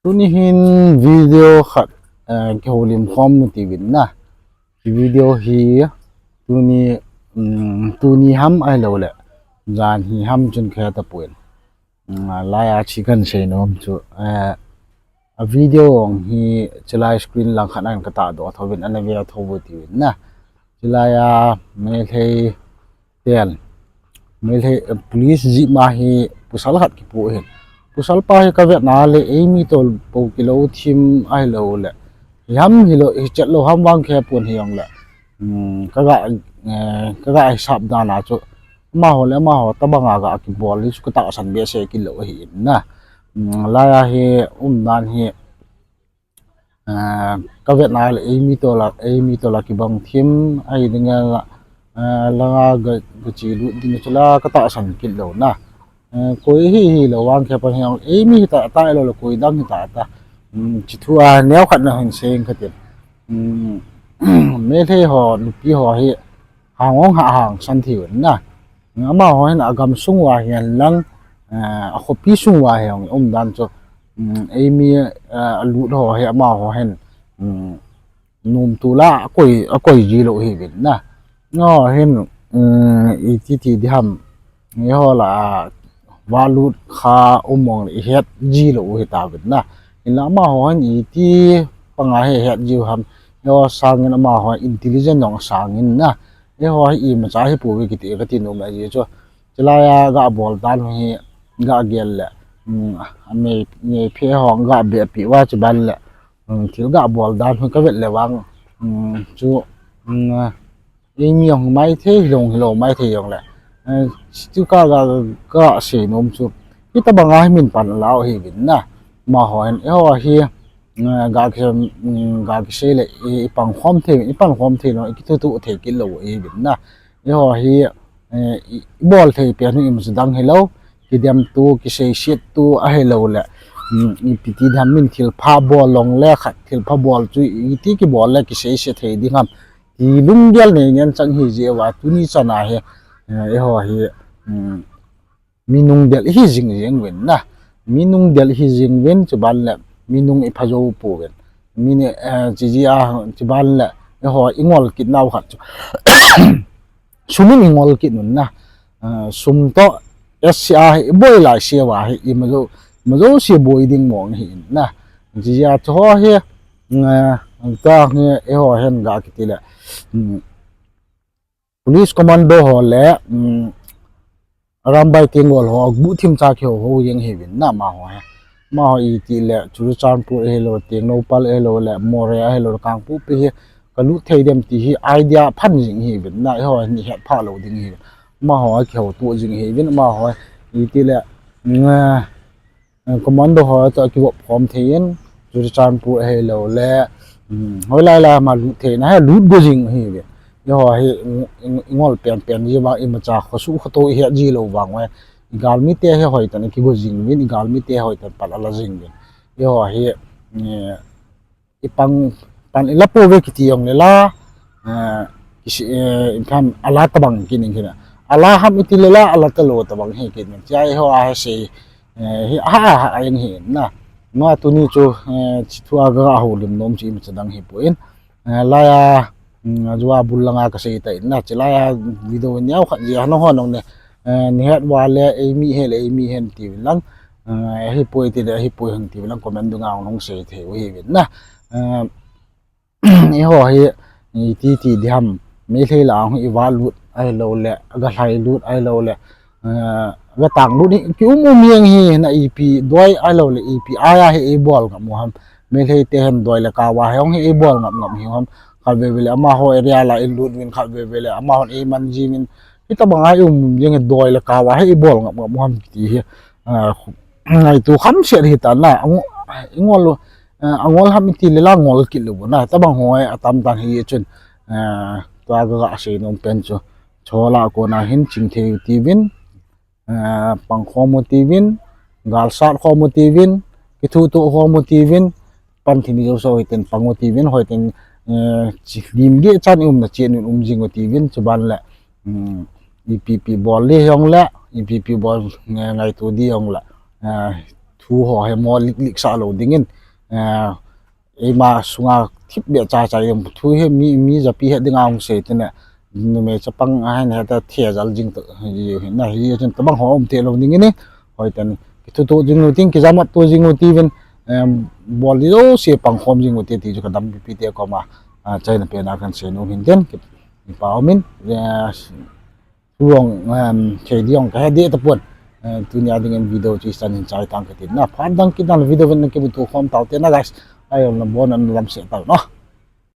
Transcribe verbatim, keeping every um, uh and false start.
Tuni hin video khat, eh, kihoulim khom u tiuvin na. Hi video hi tuni, um, tuni ham ahilouleh jan hi ham chun kahe tapon. Um, laiya chu kahin seinom chu, eh, a video hi chulai screen lang khat a hin katahdoh thouvin, ana ve thou u tiuvin na. Chulaiya Meitei ten, Meitei, eh, police jeep ma hi pasal khat kipoh ahin. Pasal pa hi kavetna le eimi toh bou kilou thim ahilouleh, hi ham hilou, hichet lou ham vang kahepon hijongleh, um, kaga, eh, kaga hisap dan a chu amaho le amaho tobang a ga kibol hi chu katahsan behseh kit lou ahin na. Um, laiya hi umdan hi, eh, kavetna le eimi toh la, eimi toh la kibang thim ahi ding la, eh, langa ga, gache lut ding chu la katahsan kit lou na. Eh, koi hi hilou vang kahepon hijongleh, eimi hitah tah ahilouleh koi dang hitah tah. Um, hiche thu a neokhat nahin sei inge katin. Um, Meitei ho, nupi ho hi hang hung ha hangsan thei uvin na. Amaho hin agamsung uva hihen lang, eh, akhopi sung uva hihen umdan chu, um, eimi, eh, alut ho hi amaho hin, um, nomtah la akoi, akoi ji lou ahiuvin na. Amaho hin, um, iti ti ding ham, eiho lah a valut kha um mong le ihet ji lou u hitauvin na. Hinla amaho hin iti panga hi ihet jiu ham, eiho sangin amaho intelligent jong asangin na. Eiho hi imacha hipouve kiti kati nom ahi chu. Chulaiya ga bol dan hi ga gel le, um, amei, meiphe ho ga bepeh uva chuban le, um, thil ga bol dan hi kavet le vang, um, chu, um, eimi jong maithei, hilou, hilou maithei jongleh, eh, chu kaga, ga seinom chu, hitobang a hi min pan alau ahiuvin na. Amaho hin eiho hi, eh, ga ki, um, ga kisei le i, ipan khom thei, ipan khom thei lou, ikithutoh thei kit lou ahiuvin na. Eiho hi, eh, i, ibol thei pen hi imacha dang hilou, kidemto, kiseisetto ahilouleh, um, ipi ti ding ham, min thilpha bol jongle khat thilpha bol chu iti kibol le kiseiset thei ding ham, ti lunggel nei ngen chang ahi jeh uva tuni chan a hi, eh, eiho hi, um, mi nungdel ihi jing jeng uvin na. Mi nungdel ihi jeng uvin chuban le mi nung ipha jou pouvin. Mi ni, eh, hiche jeh a chuban le eiho ingol kit nau khat chu sum in ingol kit un na. Eh, sum toh S C R hi iboi lai se uva hi ima jou, ima jouse boi ding mong ahin na. Hiche jeh a chu ho hi, eh, ta hi eiho hin ga kiti le, um, police commando ho le, um, Arambai Tenggol ho guhthim cha kihou hou jeng ahiuvin na amaho hi. Amaho iti le Churachandpur ahilou, Tengnoupal ahilou le, Moreh ahilou le, Kangpokpi hi kalut thei dem ti hi idea phan jing ahiuvin na, eiho hin ihet phah lou ding ahiuvin. Amaho kihouto jing ahiuvin, amaho iti le, mm, eh, commando ho toh kivop khom thei in, Churachandpur ahilou le, um, hoilai lai ma lut thei na hi lut go jing ahiuvin. Eiho hi, um, um, ingol penpen ji vang imacha khosuh khoto ihet ji lou vang uve. Igalmite hi hoitah in kigo jing uvin, igalmite hoitah in pan ala jing uvin. Eiho hi, eh, ipan, pan ila pouve kiti jongle la, eh, kisi, eh, ipan ala tobang kiti in kina. Ala ham iti le la, ala talou tobang hi kiti in. Hiche a eiho a sei, eh, hi, ha, ha, ha, jeng ahi na. Ama tuni chu, eh, hiche thu a ga houlim nom chu imacha dang hipon. Eh, laiya, um, ajou a bul langa kasei tan na. Hiche laiya video neokhat jeh a nangho nong ne, eh, nahet uva le, eimi hi le, eimi hi tiuvin lang. Eh, ahipoi ti le, ahipoi hen tiuvin lang comment dunga hung sei thei u ahiuvin na. Eh, eiho hi, iti ti ding ham, Meitei lah a hung iva lut ahilou le, aga lhai lut ahilou le, eh, aga tang lut hi, ki um um jeng hi, na ipi doi ahilou le, ipi aya hi eibol ngam u ham, Meitei te hin doi le kava hi hung hi eibol ngam ngam hi ham, khatvei vei le amaho area lah a ilut uvin, khatvei vei le amahon eiman ji uvin, hitobang a i um um jeng hi doi le kava hi eibol ngam ngam u ham kiti hi, eh, ngaito khamset ahitan na, ang-, ingol, eh, angol ham iti le la ngol kit lou na, tobang ho atam tan ahi chun, eh, tua ga, ga seinom pen chu, chol a kona hin chingthei u tiuvin, eh, pang khom u tiuvin, galsat khom u tiuvin, kithutoh khom u tiuvin, pan thei ni jouse hoitah in pang u tiuvin, hoitah in, eh, chi lim gei chan i umna chen in um jing u tiuvin, chuban le, um, ipi pi bol ding jongle, ipi pi bol, eh, ngaito ding jongle, eh, thu ho hi mo liklik sah lou dingin, eh, eima sunga thipbeh cha cha jong thu hi mi, mi japi het dinga hung sei tene, numei chapang ahin heta thejal jing to, hi, hi, na hi chun tobang ho um te lou dingin, hoi teni kithuto jing u tin, kijamat to jing u tiuvin, em, bol di jouse pangkhom jing u te ti chu kadam pipi te koma, a, achaina pena kahin sei nom hin tin, kipa umin, eh, thu jong, em, thei di jong kahe deh tapon, eh, tunia dingin video chu hichan hin chai tang kati na, phat dang kit dang video ven na kimuto khom tau te na guys, ahi jong nabon un lamseh tau na.